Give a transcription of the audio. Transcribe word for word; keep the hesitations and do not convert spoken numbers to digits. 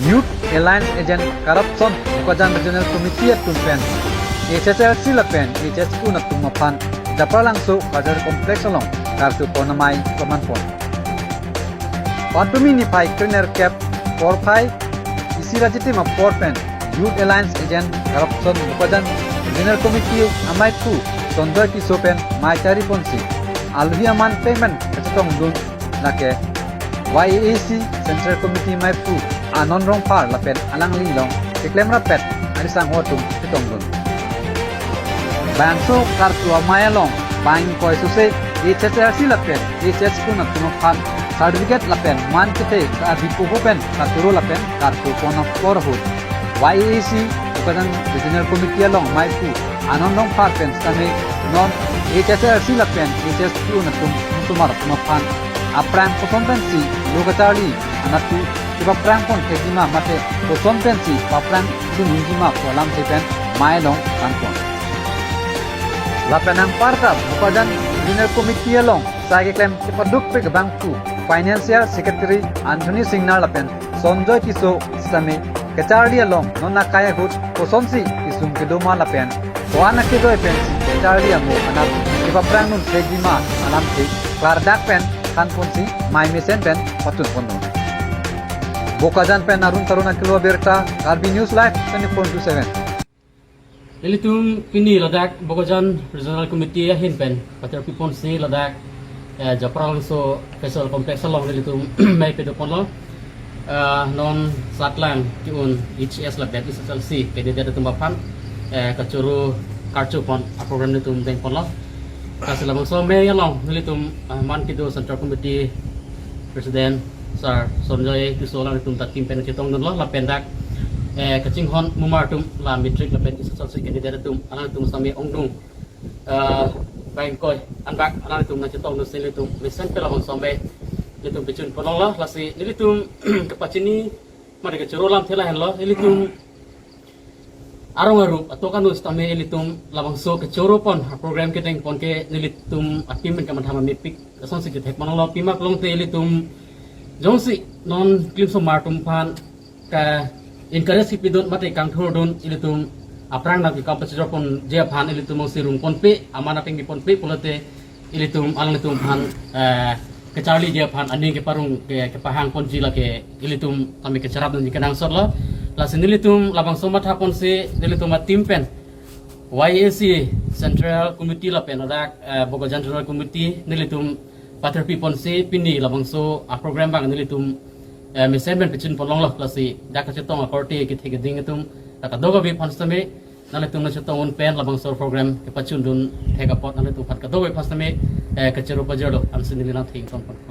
Youth Alliance Against Corruption Bokajan Regional Committee atum pen H S L C lapen H S Q atum aphan Japralangso Cultural Complex along karcho pon amei paman pon. Patumi niphai krenerkep porphai isi rajitim apor pen Youth Alliance Against Corruption Bokajan Regional Committee ameiphu Sanjoy Tisso pen mei chari ponsi alohi aman payment kachetongdun lake Y A A C Central Committee meiphu Anand Rongphar lapen alangli along keklem rapet arisangho atum chetongdun. Bangso karcho amei along bang ingkoi sose H S L C lapen H S Q atum aphan certificate lapen man kethe ka-abi puho pen kachoro lapen karcho pon apor ahut Y A A C Bokajan Regional Committee along meiphu Anand Rongphar pen sitame non H S L C lapen H S Q atum osomar atum aphan aphrang koson pensi lo kacharli anat pu kepaprang pon thekjima mate koson pensi paprang dun unjima pu alamthe pen mei along than pon. Lapen anparta Bokajan Regional Committee along sai keklem kepadukpik abangphu Financial Secretary Anthony Singnar lapen Sanjoy Tisso sitame kacharli along non akai ahut kosonsi kesung kedo ma lapen ko-an akedoi pensi kacharli amo anat kepaprang dun thekjima alamthe klardak pen than ponsi mei mesen pen patun pondun. Bokajan pen Arun Tarun akilo abirta, Karbi News Live twenty-four into seven. Nelitum pini ladak Bokajan Regional Committee ahin pen paterpi ponsi ladak, eh, Japralangso Cultural Complex along nelitum mei pado ponlo. Eh, non satlang ki-un H S lapen H S L C candidate atum aphan, eh, kachoro karcho pon aprogram nelitum deng ponlo. Lasi labangso mei along nelitum, eh, man kedo Central Committee President Sir Sanjoy Tisso alanglitum ta team pen chetongdunlo lapen dak, eh, kachinghon mumar atum la matric lapen H S L C candidate atum alangtum sitame ongdung, eh, bang ingkoi anbak alangtum nangchetongdunsi nelitum mesen pen labangso mei nelitum pachun pon longlo. Lasi nelitum kepachini mari kachoro alamthe lahenlo, nelitum arong arup atok anu sitame ilitum labangso kachoro pon aprogram kedeng pon ke nelitum a-team pen kamatha mepik asonsi kethek manlo. Pima klongte ilitum jongsi non klimsomar atum aphan ka-encourage kepidun mate kangthurdun ilitum aphrang nangkekam pachijor ponji aphan ilitum ongsi rung ponpe, aman apeng pi ponpe pulote ilitum alanglitum aphan, eh, kacharliji aphan aning keparong ke, kepahang ponji lake ilitum kami kacharapdunji kenangsotlo. Lasi nelitum labangso matha ponsi nelitum a-team pen Y A C Central Committee lapen ladak, eh, Bokajan Regional Committee nelitum paterpi ponsi pini labangso a-program abang nelitum, eh, mesen pen pachun pon longlo. Lasi dak kachetong akorte kethe keding atum dak kadokave aphan sitame nanglitum nangchetong un pen labangso program kepachundun thek apot nanglitum aphan kadokave aphan sitame, eh, kachoro pajirlo ansi neli nangthengpon pon.